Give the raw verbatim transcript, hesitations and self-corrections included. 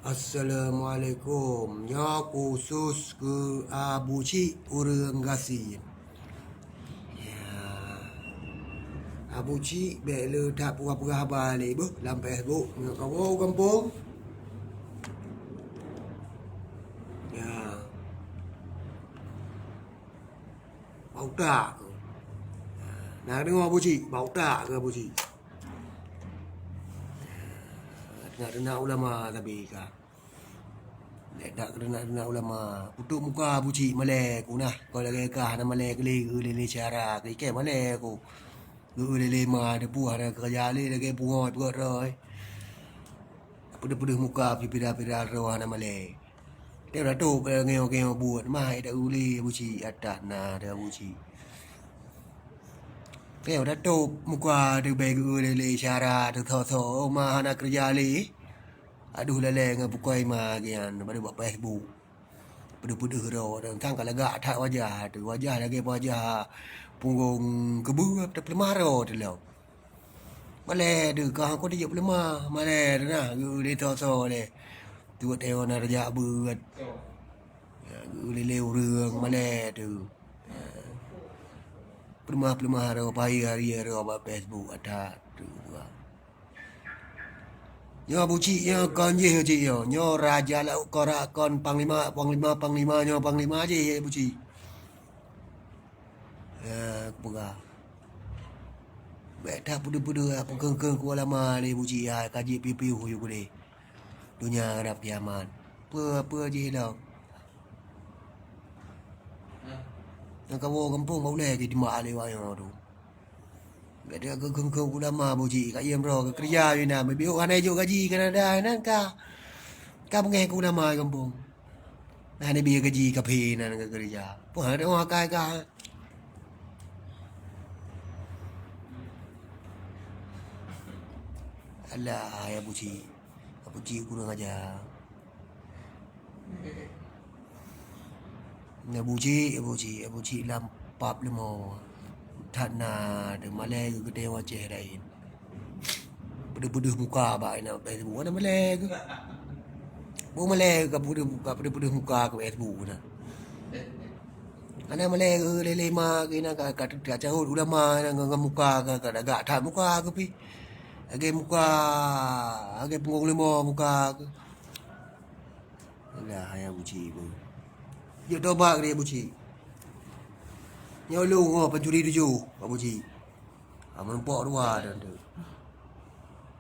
Assalamualaikum. Nyoe khusus keu Abu Cik ureueng gasien. Ya. Abu Cik bèk le that peugah-peugah haba lé beuh lam Facebook. Nyoe kawoe u gampông. Ya. Bak utak keuh. Na deungoe Abu Cik, bak utak keuh Abu Cik. Teunak-teunak ulama sabe ka. Lé dak teunak-teunak ulama. Putôk muka Abu Cik malèe ku nah. Kon lagèe kah hana malèe keu lé, geu lé-lé syara keu ikèe malèe ku. Geu lé-lé ma deupue hana keureuja lé lagèe pungoe peugot droe. Peudeuh-peudeuh muka pira-pira droe hana malèe. Teuh dak tôp ngeue-ngeue buet mah dak ulèe Abu Cik atat na teuh Abu Cik. Teuh dak tôp muka teuh bèe geu lé-lé syara teuh tho-tho ma hana keureuja lé. Aduh lalèe ngon pukoi ma gian bak Facebook. Peudeuh-peudeuh droe dan sang ka lagak that wajah teuh, wajah lagèe wajah punggong keubeue tapeuleumah droe teuh lom. Malèe teuh ka hana jeuet peuleumah, malèe teuh nah geu lé tho-tho lé. Tuet teuh na raja beuet. Ya, geu lé-lé ureueng malèe teuh. Ya. Peuleumah-peuleumah droe payah hari droe bak Facebook atat teuh. Nyoe Abu Cik nyoe kon jih Cik nyoe. Nyoe raja laôt kora kon panglima, panglima, panglima nyoe panglima jih Abu Cik. Ya, kupeugah. Bèk that peudeuh-peudeuh peukheun-kheun keu ulama lé Abu Cik ya, ka jeuet piôh-piôh yue gulé. Donya rab kiamat. Peue-peue jih lom. Nyang kawoe gampông bak ulèe jih timbak lé wayang tu. Gata keu keu ulama Abu Cik, ka iem droe, ka keureuja inan, meubiôh hana ijok gaji Kanada inan ka, ka beungèh keu ulama gampông. Nah, hana bie gaji kaphé inan ka keureuja. Peue hana teuka ka. Alah, hai Abu Cik. Abu Cik kurang aja. Abu Cik, Abu Cik, Abu Cik lam pap leumo. That na teuh malèe geuh geutanyoe Aceh laén. Peudeuh-peudeuh muka bak inan Facebook, hana malèe geuh. Boh malèe geuh ka peudeuh, ka peudeuh-peudeuh muka keu Facebook na. Hana malèe geuh lé-lé ma geuh inan ka, ka, ka cahôt ulama inan ngon, ngon muka ka, ka lagak that muka geuh pih. Lagèe muka, lagèe punggong leumo muka geuh. Alah, hai Abu Cik beuh. Jeuet tobat keu Abu Cik. Nyoe lôn nyoe pancuri tujoh, Abu Cik. Ha, meurumpok dua dan tu.